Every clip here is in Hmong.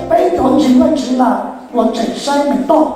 Peb cov ntseeg Vajtswv mas los tseem saib me toj.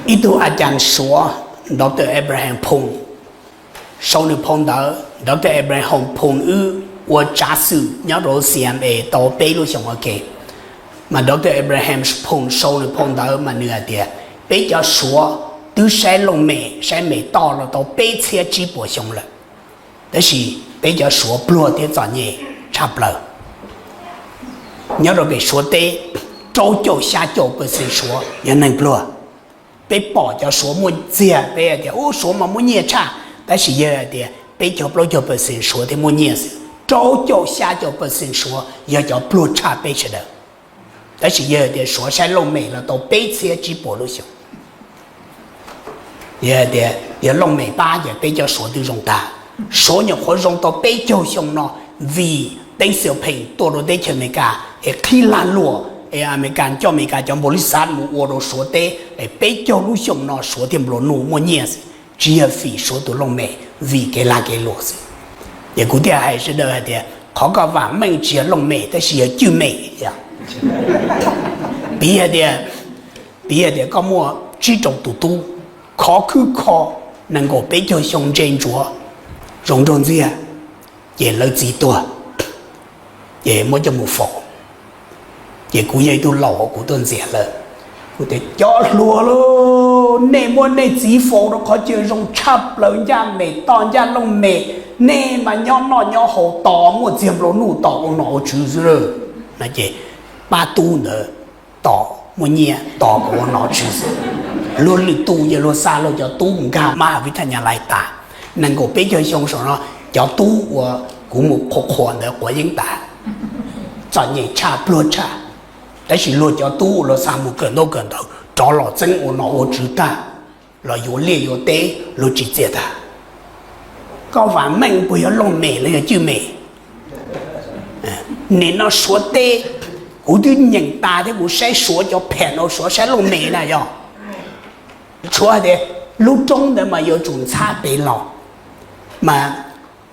Ib tug a cas Suav, Doctor Abraham Pound, sau nws phau ntawv. Doctor Abraham Pound wb ua tsav xwm nyob rau C M A tau peb lub xyoos ua ke. Mas Doctor Abraham Pound sau nws phau ntawv mas nws hais tias peb cov Suav twb saib looj mem saib mem toj los tau peb txhiab tsib puas xyoo lawm, tab sis peb cov Suav pluag thiab txom nyem tshaj plaws. Nyob rau pem Suav teb, rau caum xya caum percent Suav yog neeg pluag. Peb pom cov Suav muaj txiag peb hais tias ub Suav mas muaj nyiaj tshaj, tab sis yog hais tias peb caug plaub caug percent Suav thiaj muaj nyiaj xwb, rau caum xya caum percent Suav yog cov pluag tshaj peb sawv daws. Tab sis yog hais tias Suav saib looj mem los tau peb txhiab tsib puas lub xyoo. Yog hais tias yog looj mem pab ces peb cov Suav twb zoo tag. Suav nyuam qhuav zoo tau peb caug xyoo no vim Deng Xiaoping tuaj rau teb chaws Amelikas es qhib lag luam es Amelikas coj Amelikas cov npaum li xav mus ua rau Suav teb es peb caug lub xyoo no Suav thiaj nplua nuj muaj nyiaj xwb, tsis yog vim Suav tus looj mem, vim kev lag kev luam xwb. Ces kuv thiaj hais sawv daws hais tias qhov koj vam meej tsis yog looj mem tab sis yog cwj mem. Piv hais tias, piv hais tias koj muaj tsib rau tus tub, khov khwb kho, nees nkaum peb caug xyoo ntse ntsuav, zoo nraug ntxiag, ces lawv txiv tuag, ces muab coj mus faus. Ces kuv yog ib tug laus kuv tuaj ntxias lawv, kuv tias cov hluas lauj, nej muab nej txiv faus rau qhov chaw zoo tshaj plaws ncaj mem toj ncaj looj mem, nej mas nyob noj nyob haus tos muaj txiag nplua nuj tos ua nom ua tswv xwb lawm. No ces pab tub ntawd tos muaj nyiaj tos kom ua nom tswv xwb. Luag lwm tus ces luag xa luag cov tub mus nkag mab vib thaj nyas lais tas, nees nkaum peb caug xyoo saum no cov tub uas kuv mus qhuas qhuas ntawd quav yeeb tas, txom nyem tshaj pluag tshaj. Tab sis luag cov tub uas luag xa mus kawm ntaub kawm ntawv rov los txeeb ua nom ua tswv tag, los yuav liaj yuav teb luag tsis txias tag. Koj vam meej puas yog looj mem los yog cwj mem? Nim no Suav teb, kuv twb nyeem tas thiab kuv saib Suav cov pham no Suav saib looj mem na yog. Suav hais tias lub roob ntawd mas yuav tsum ntxhab pem los, mas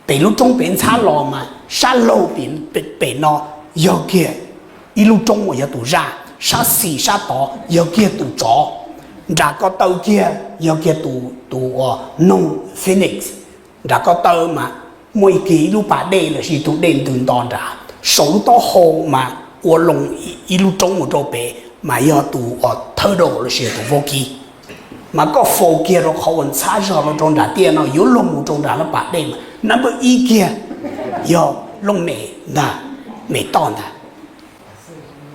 pem lub roob pem ntxhab los mas sab laug pem no yog kiag ib lub roob uas yog tus zaj, sab xis sab tod yog kiag tus tsov, nram ko taw kiag yog kiag tus, tus uas noog phoenix, nram ko taw mas muaj ib kiag ib lub pas dej los sis tus dej ntws nto nrad, saum lub taub hau mas ua loo ib lub roob mus rau pem mas yog tus uas turtle los sis tus vaub kib. Mas koj faus kiag rau qhov uas ntxhab zog los rau nram tiaj no yuav luag mus rau nram lub pas dej mas number ib kiag yog looj mem ntag, mem toj ntag.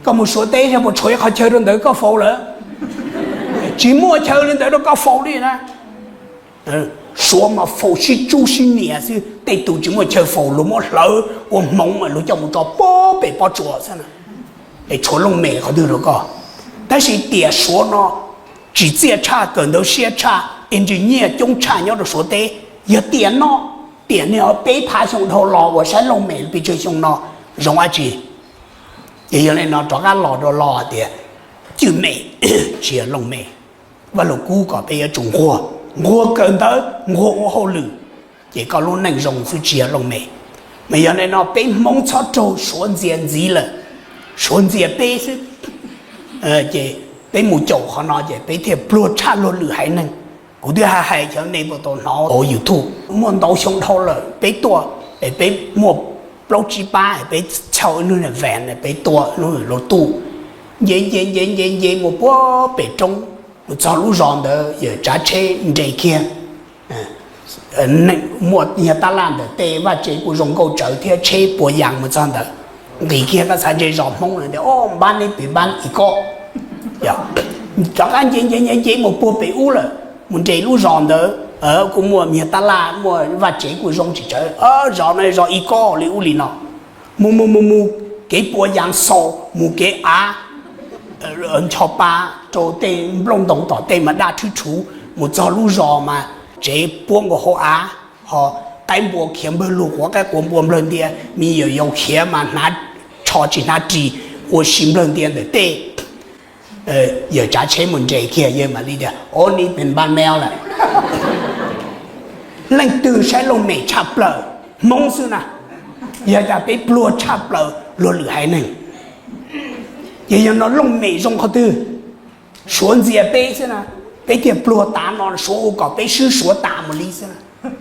Koj mus Suav teb saib puas tshuav ib qhov chaw rau ntawd koj faus lawm? Tsis muaj chaw li ntawd rau koj faus li na. Suav mas faus sib tsub sib nias xwb, tej tus tsis muaj chaw faus luag muab hlawv ua hmoov mas luag coj mus tso pem pob tsuas xwb na. Es tshuav looj mem qhov twg rau koj? Tab sis tiam Suav no tsim txiaj tshaj, kawm ntawv siab tshaj, engineer coob tshaj nyob rau Suav teb. Yog tiam no, tiam niag peb phav xyoo dhau los uas saib looj mem pes tsawg xyoo no zoo dab tsi? Ces yog li no rov qab los rau lo tias cwj mem tsis yog looj mem. Vaj Lug Kub kom peb yuav tsum nquag, nquag kawm ntawv, nquag ua hauj lwm, ces koj lub neej zoo xwb tsis yog looj mem. Mas yog li no peb Hmoob txhob raug Suav ntxias ntxiv lawm, Suav ntxias peb xwb. Ces peb mus caum qhov no ces peb thiaj pluag tshaj luag lwm haiv neeg. Kuv twb hais hais cov nej puas tau hnov hauv YouTube, muaj ntau xyoo dhau lawm peb tuaj, es peb muaj plaub tsib pab, peb txhaj ib lub niag van, peb tuaj lub niag lub tuj, nce nce nce nce nce mus puag pem roob, mus txog lub zos ntawd yawm tsav tsheb nres kiag. Muaj niag tab laj ntawm tej, vaj tsev kuj zoo nkauj tsawv thiab, tsheb pua yas mus txog ntawd, nqis kiag koj xav ntse zos Hmoob lawm tias o npab neb pem npab i kob. Rov qab nce nce nce nce mus puag pem ub lawm, mus nres lub zos ntawd kuj muaj niag tab laj, muaj vaj tsev kuj zoo tsis tsawg, zos no zos i kob li ub li no. Mus mus mus mus kev pua yas xaus mus kev av, ncho pa rau tej nplooj ntoo tom tej mas daj rhwb rhuv, mus txog lub zos mas tsev puab nkaus hauv av, ho qaib npua khiav npawg lug quav qaib quav npua nplawg ntias, me nyuam yaus khiav mas hnav tsho tsis hnav ris, ua si nplawg ntias ntawm tej. Yawm tsav tsheb mus nres kiag yawg mam li tias o neb pem npab meb lawm. Leej twg saib looj mem tshaj plaws? Hmoob xwb na. Yog cas peb pluag tshaj plaws luag lwm haiv neeg? Ces yog no looj mem zoo qhov twg? Suav ntxias peb xwb na, peb thiaj pluag tav no, Suav ua kom peb swb Suav tas mus li xwb na.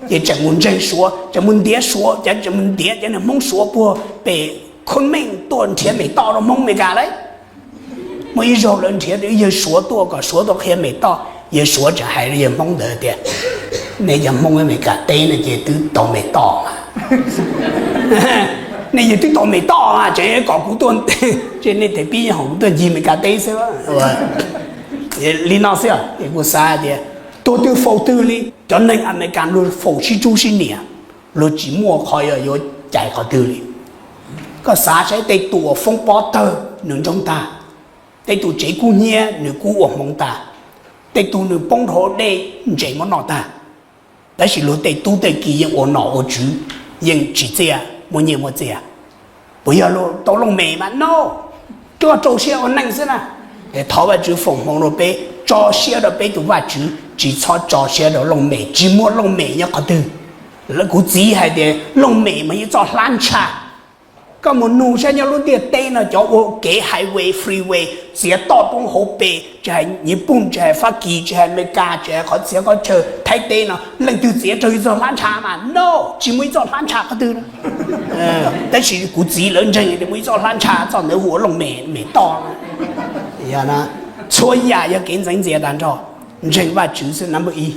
Ces tseem mus ntseeg Suav, tseem mus ntiav Suav, tseem mus ntiav cov niag Hmoob Suav puag pem Khon Meej tuaj nrhiav mem toj rau Hmoob Amelikas lauj. Muaj ib zaug lawv nrhiav yawg Suav tuaj kom Suav tuaj qhia mem toj, yawg Suav tseem hais rau yawg Hmoob ntawd tias, nej cov Hmoob Amelikas teb no ces twb tau mem toj mas, nej yawg twb tau mem toj mas tseem kom kuv tuaj, nej tes pib yeej haum kuv tuaj ncig Amelikas teb xwb. Li no xwb es kuv xav tias, tuag twg faus twg li, cov neeg Amelikas luag faus sib tsub sib nias, luag tsis muaj qhov yuav cais qhov twg li. Koj xav saib, tej tus uas foob pob tawg nws nroo tag, tej tus tsev kub hnyiab nws kub ua hmoov tag, tej tus nws poob rau hauv dej ntses muab noj tag, tab sis luag tej tub tej ki yeej ua nom ua tswv, yeej tsis txiaj, muaj nyiaj muaj txiaj. Puas yog luag tau looj mem mas? No, koj rau siab ua neej xwb na. Es thov Vajtswv foom hmoov rau peb, tso siab rau peb tus Vajtswv, tsis txhob tso siab rau looj mem, tsis muaj looj mem nyob qhov twg. Kuv txiv hais tias looj mem mas yog txoj hlab ntsha. Koj mus nug saib nyob lub ntiaj teb no cov ua kev highway, freeway, txiav toj poob hauv pes, tsis hais Nyij Pooj, tsis hais Fab Kis, tsis hais Amelikas, tsis hais qhov txhia qhov chaw, Thaib teb no leej twg txiav raug ib txoj hlab ntsha mas? No, tsis muaj ib txoj hlab ntsha qhov twg. Tab sis kuv txiv lawv ntseeg tias muaj ib txoj hlab ntsha, txoj ntawd hu ua looj mem, mem toj. Txhua yam yog kev ntxeev ntxias tag nrho, ntseeg Vajtswv xwb number ib.